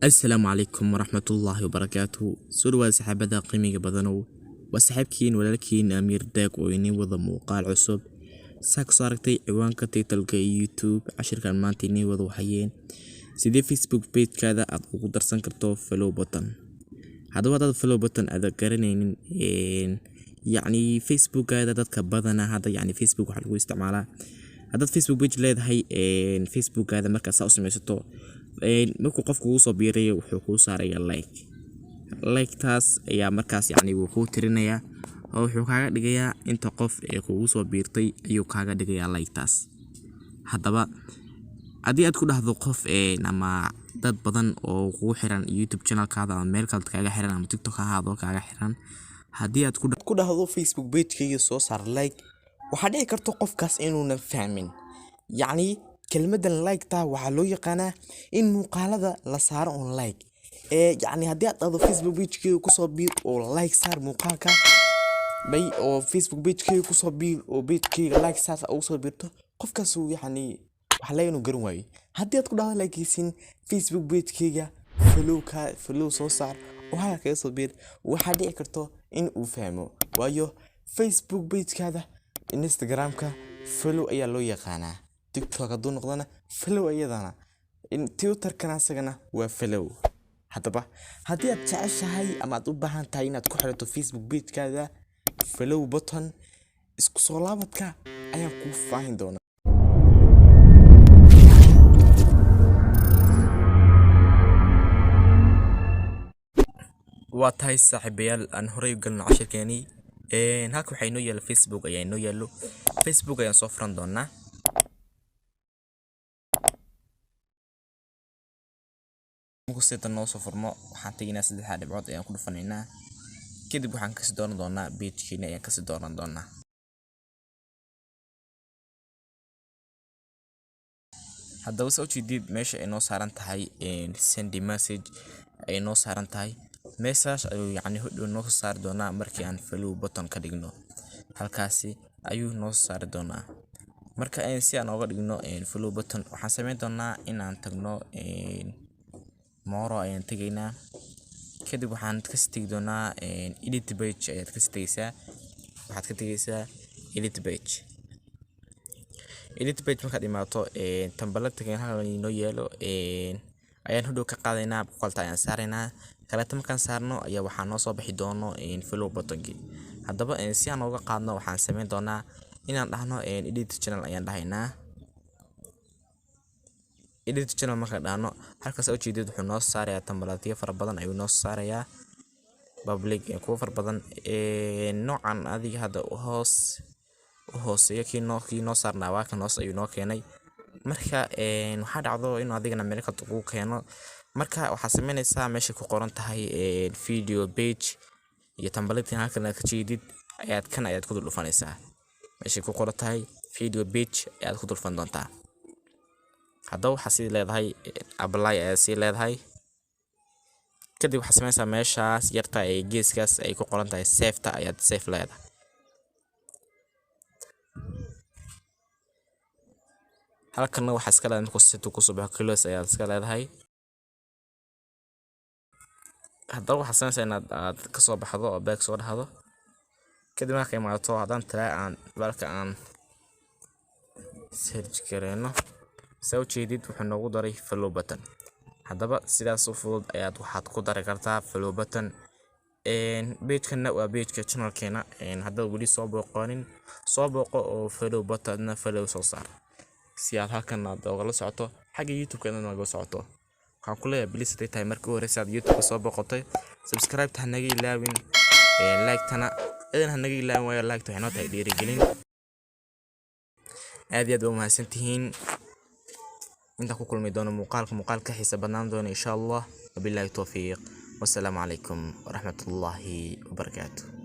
Assalaamu calaykum waraxmatullaahi wabarakaatuhu. Soo dhawaada saaxiibada qiimiga badanow. Waa saaxiibkiin, walaalkiin Amiir Deeq oo inii wada muuqaal cusub. Saa kusoo aragtay ciwaanka title-ka YouTube, cashirkan maanta inii wada waxayeen sidee Facebook page-kaada aad ugu darsan karto follow button. Haddaba hadaad follow button aad garanaynin, yacni Facebookaada dadka badanaa hadda, yacni Facebook waxaa lagu isticmaalaa, haddaad Facebook page leedahay, Facebookaada markaad saa u samaysato, markuu qofku kugu soo biirayo wuxuu kuu saarayaa like. Like-taas ayaa markaas yacni wuu kuu tirinayaa oo wuxuu kaaga dhigayaa inta qof ee kugu soo biirtay ayuu kaaga dhigayaa like-taas. Haddaba haddii aad ku dhahdo qof ama dad badan oo kugu xiran YouTube channel-kaada ama meel kale kaaga xiran ama TikTok ha ahaado kaaga xiran, haddii aad ku dhahdo Facebook page-kayga soo saar like, waxaa dhici karta qofkaas inuunan fahmin. Yacni kelmaddan like-ta waxaa loo yaqaanaa in muuqaalada la saaro on like. Yacni haddii aad dhahdo Facebook page-kayga kusoo biir oo like saar muuqaalka bay, oo Facebook page-kayga kusoo biir oo page-kayga like saas ugu soo biirto, qofkaas uu yacni waxaa laga inuu garan waayo. Haddii aad ku dhahdo laakiin Facebook page-kayga follow ka follow soo saar oo halka kaga soo biir, waxaa dhici karto in uu fahmo, waayo Facebook page-kaada, Instagram-ka follow ayaa loo yaqaanaa, TikTok hadduu noqdona follow iyadana, Twitter-kana asagana waa follow. Haddaba haddii aad jeceshahay ama aad u baahan tahay inaad ku xirato Facebook page-kaada follow button, isku soo laabadka ayaan kuu faahin doonaa. Waa tahay saaxiibayaal, aan horey u galno cashirkeenii. Halka waxaa inoo yaalo Facebook ayaa inoo yaalo. Facebook ayaan soo furan doonaa. Markuu sidan noo soo furmo, waxaan tegaynaa saddexda dhibcood ayaan ku dhufanaynaa. Kadib waxaan kasii dooran doonaa page-keena ayaan kasii dooran doonaa. Haddaba soo jeedid meesha ay noo saaran tahay send message ay noo saaran tahay, meeshaas ayuu yacni hodhow noo soo saari doonaa markii aan follow button ka dhigno. Halkaasi ayuu noo soo saari doonaa. Marka si aan ooga dhigno follow button, waxaan samayn doonaa in aan tagno more ayaan tegaynaa. Kadib waxaan kasii tegi doonaa edit page ayaad kasii tegaysaa. Waxaad ka tegaysaa edit page. Edit page markaad imaato, template-kan halkan inoo yaalo ayaan hodhow ka qaadaynaa, boqolta ayaan saaraynaa. Kaleeto markaan saarno ayaa waxaa noo soo bixi doono follow button-kii. Haddaba si aan ooga qaadno, waxaan samayn doonaa inaan dhahno edit channel ayaan dhahaynaa. Edit channel markaan dhahno, halkaas u jeedid wuxuu noo saarayaa template fara badan ayuu noo saarayaa, public kuwa fara badan. Noocan adiga hadda hoos u hooseeyo kii noo saarnaa waa kan, hoos ayuu noo keenay. Marka waxaa dhacdo inuu adigana meel kale kugu keeno. Marka waxaad samaynaysaa meesha ku qoran tahay video page iyo template halkan aad ka jeedid ayaad kan ayaad ku dul dhufanaysaa. Meesha ku qoran tahay video page ayaad ku dul dhufan doontaa. Haddaba waxaad sii leedahay apply ayaad sii leedahay. Kadib waxaad samaynaysaa meeshaas yarta ee geeskaas ay ku qoran tahay save-ta ayaad save leedahay. Halkanna waxaa iska leedahay markuu situ kusoo baxo close ayaad iska leedahay. Haddaba waxaad samaynaysaa inaad aad kasoo baxdo oo back soo dhahdo. Kadib markaa imaato, haddaan try aan balka aan search gareyno, saa u jeedid wuxuu noogu daray follow button. Haddaba sidaas u fudud ayaad waxaad ku dari kartaa follow button. Page-kana waa page-ka channel-keena. Haddaad weli soo booqanin, soo booqo oo follow button-na follow soo saar si aad halkan aad ogala socoto, xagga YouTube-ka inaad nagala socoto. Waxaan ku leeyahay please, hadday tahay markii u horreysay aad YouTube-ka soo booqatay, subscribe-ta ha naga ilaawin, like-tana idan ha naga ilaawin, waayo like-ta waxay noo tahay dhiirigelin. Aad iyo aad baa u mahadsantihiin. Intaan ku kulmi doono muuqaalka muuqaal ka xiisa badnaan doona insha Allah. Wabillahi tawfiiq, wassalaamu calaykum waraxmatullaahi wabarakaatuh.